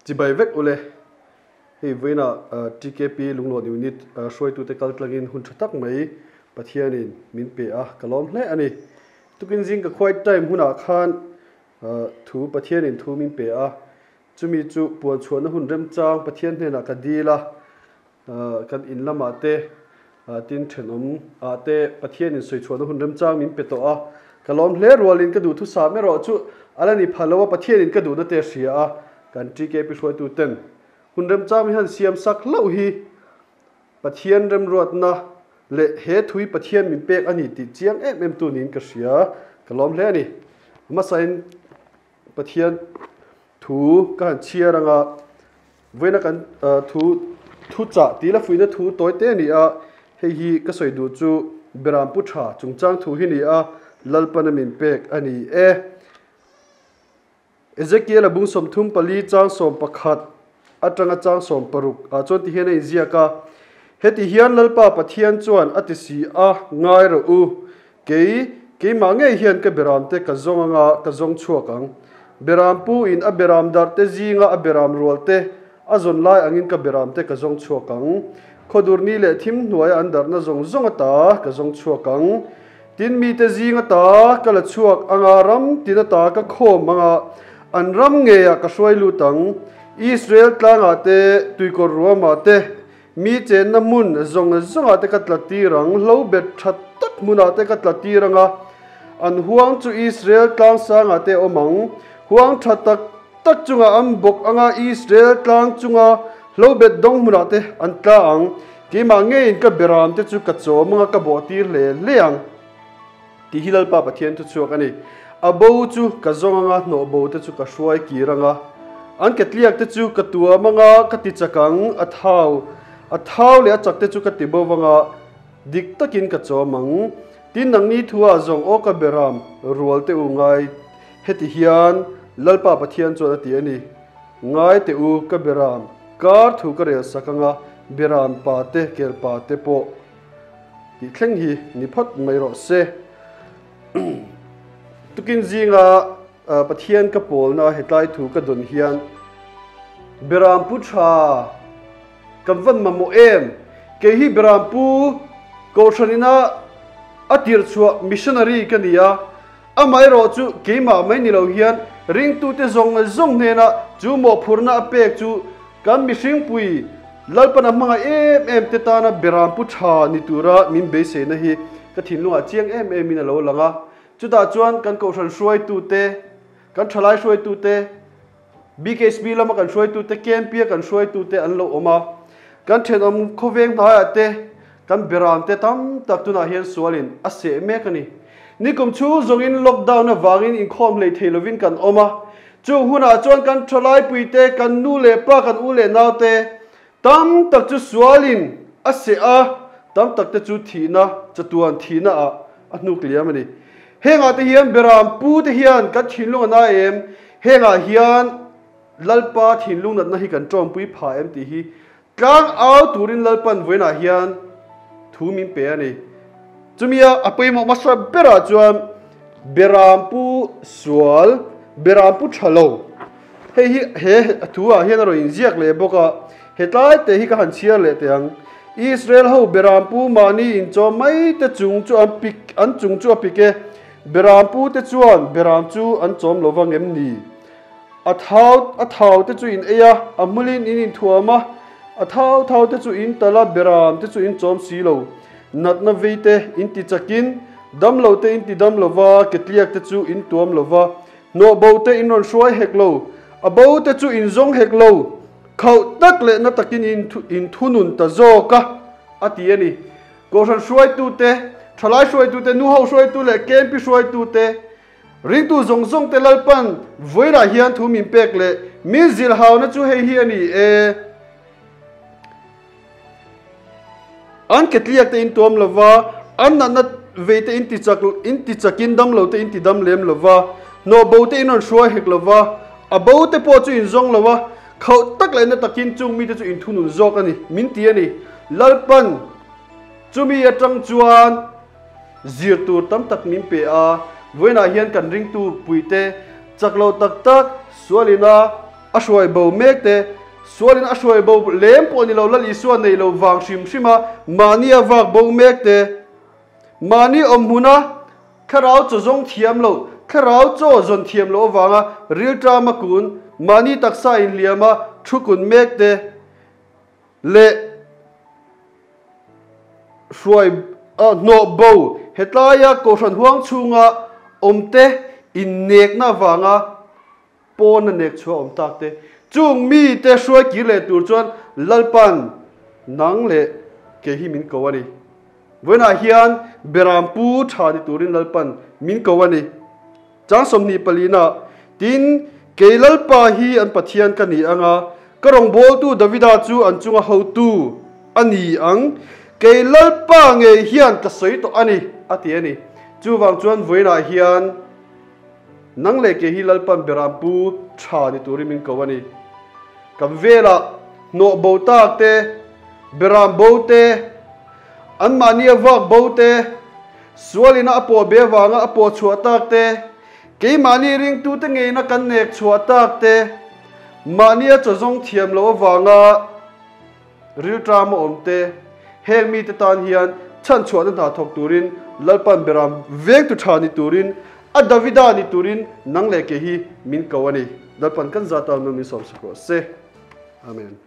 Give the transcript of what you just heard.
Chibai vek ule. Hei vawiinah TKP Lunglawn Unit hruaitute kal tlangin hun tha tak mai Pathianin min pe a, ka lawm hle a ni. Tukin zing ka quiet time hunah khan thu Pathianin thu min pe a, chumi chu puan chhuahna hun remchang Pathian hnenah ka dil a, Kan in lamah te, tin thenawm ah te Pathianin sawi chhuahna hun remchang min pe tawh a, ka lawm hle rualin ka duhthusam erawh chu a la ni pha lo a, Pathianin ka duhna te a hria a, kan TKP hruaitu ten hun remchang mi han siam sak hlauh hi Pathian remruatna leh he thui Pathian min pek a ni tih chiang em em tu niin ka hria, ka lawm hle a ni. Hmasain Pathian thu ka han chhiar anga Vawiina kan thu thu chah tih la fuihna thu tawi te a ni a, hei hi ka sawi duh chu Beram Pu Tha chungchang thu hi ni a, Lalpana min pek a ni e. Ezekiel-a bung 34 chang 11 atanga chang 16 ah chuan tihian a inziak a, Heti hian Lalpa Pathian chuan a ti si a, ngai rawh u, Kei, keimah ngei hian ka beramte ka zawng anga ka zawng chhuak ang. Beram pu in a beram darhte zinga a beram rualte a zawn lai angin ka beramte ka zawng chhuak ang. Khawdurni leh thim hnuaia an darhna zawng zawng ata ka zawng chhuak ang. Tin mite zing ata ka la chhuak anga ram tin ata ka khawm anga an ram ngeiah ka hruai lut ang. Israel tlangah te, tuikawr ruamah te, Mi chenna hmun zawng zawngah te ka tla tir ang, hlo bet tha tak hmunah te ka tla tir ang a, an huang chu Israel tlangsangah te a awm ang. Huang tha tak tak chungah an bawk ang a, Israel tlang chunga hlo bet dawng hmunah te an tla ang. Keimah ngeiin ka beram te chu ka chawm ang a, ka bawh tir hle hle ang. Tih hi Lalpa Pathian thuchhuak a ni. A bo chu ka zawng anga hnawh bo te chu ka hruai kir anga, an ketliak te chu ka tuam anga ka ti chak ang, a thau, a thau leh a chak te chu ka ti bo anga dik takin ka chawm ang. Tin nangni thu ah zawng aw ka beram rual te u ngai heti hian Lalpa Pathian chuan a ti a ni, Ngai teh u ka beram kar thu ka rel sak anga beram pa te kel pa te pawh Tih thleng hi ni phawt mai rawh se. Tukin zinga Pathian ka pawlna hetlai thu ka dawn hian Berampu tha kan van mamawh em? Kei hi Berampu Kohhran ina a tirh chhuah missionary ka ni a, amaherawh chu keimah mai ni lo hian ringtute zawng zawng hnena chu mawhphurhna a pek chu Kan mihringpui Lalpana hmangaih em em te tana berampu tha ni tura min beiseina hi ka thinlungah chiang em emin a lo lang a. Chutah chuan kan kohhran hruaitute, kan thalai hruaitute, BKSB lama kan hruaitute, KMP-a kan hruaitute an lo awm a. Kan thenawm khawveng hnaiah te kan beramte tam tak tunah hian sualin a seh mek a ni. Nikum chhung zawngin lockdown avangin inkhawm hlei thei lovin kan awm a. Chung hunah chuan kan thalaipuite, kan nu leh pa, kan u leh naute tam tak chu sualin a seh a, tam tak te chu thihna, chatuan thihna ah a hnuk liam a ni. Hengah te hian beram pu te hian kan thinlung a nai em? Hengah hian Lalpa thinlung natna hi kan tawmpui pha em tih hi Tlang au turin Lalpan vawiinah hian thu min pe a ni. Chumia a pawimawh hmasa berah chuan Berampu sual, Berampu tha lo. Hei hi he thu ah hian a rawn inziak leh bawk a, hetlai te hi ka han chhiar leh teh ang. Israel ho Berampu mahni inchawm mai te chung chu an pik, an chung chu a pik e. Berampu te chuan Beram chu an chawm lo vang em ni? A thau a thau te chu in ei a, a hmulin in inthuam a, a thau thau te chu in talh a, beram te chu in chawm si lo. Natna vei te in ti chakin, dam lo te in ti dam lo va, ketliak te chu in tuam lo va, hnawh bo te in rawn hruai hek lo, a bo te chu in zawng hek lo, khauh tak leh na takin in in thunun ta zawk a, a ti a ni. Kohhran hruaitute, thalai hruaitute, nuho hruaitu leh KMP hruaitute, Ringtu zawng zawng te Lalpan vawilah hian thu min pek leh min zilhauna chu hei hi a ni e. An ketliak te in tuam lova, an natna vei te in ti chak in ti chakin dam lo te in ti dam lem lova, hnawh bo te in rawn hruai hek lova, a bo te pawh chu in zawng lo a, khauh tak leh na takin chung mite chu in thunun zawk a ni, min ti a ni. Lalpan chumi atang chuan. Zir tur tam tak min pe a, vawiinah hian kan ringtu puite chak lo tak tak sualina a hruai bo mek te, sualin a hruai bo lem pawh ni lo Lal Isua nei lo vang hrim hrim a mahni a vak bo mek te, mahni awm hmuna thlarau chaw zawng thiam lo, thlarau chaw zawn thiam loh avanga rilṭama kun, mahni taksa inhliama thu kun mek te leh hruai hnawh bo hetlaia Kohhran huang chhunga awmte innekna avanga Pawn a nek chhuah awm tak te. Chung mite hruai kir leh tur chuan Lalpan nang leh kei hi min ko a ni. Vawiinah hian Berampu tha ni turin Lalpan min ko a ni. Chang 24 ah, Tin, kei Lalpa hi an Pathian ka ni ang a, ka rawngbawltu Davida chu an chunga hotu a ni ang, kei Lalpa ngei hian ka sawi tawh a ni, a ti a ni. Chuvang chuan vawiinah hian. Nang leh kei hi Lalpan Berampu tha ni turin min ko a ni. Kan velah hnawh bo tak te, Beram bo te, anmahnia vak bo te, sualina a pawh be avanga a pawh chhuah tak te, keimahni ringtute ngeina kan nek chhuah tak te, mahnia chaw zawng thiam loh avanga Rilṭam a awm te, heng mite tan hian chhanchhuahna hna thawk turin Lalpan Beram vengtu ṭha ni turin, a Davida ni turin nang leh kei hi min ko a ni. Lalpan kan zat a, min sawmsak rawh se. Amen.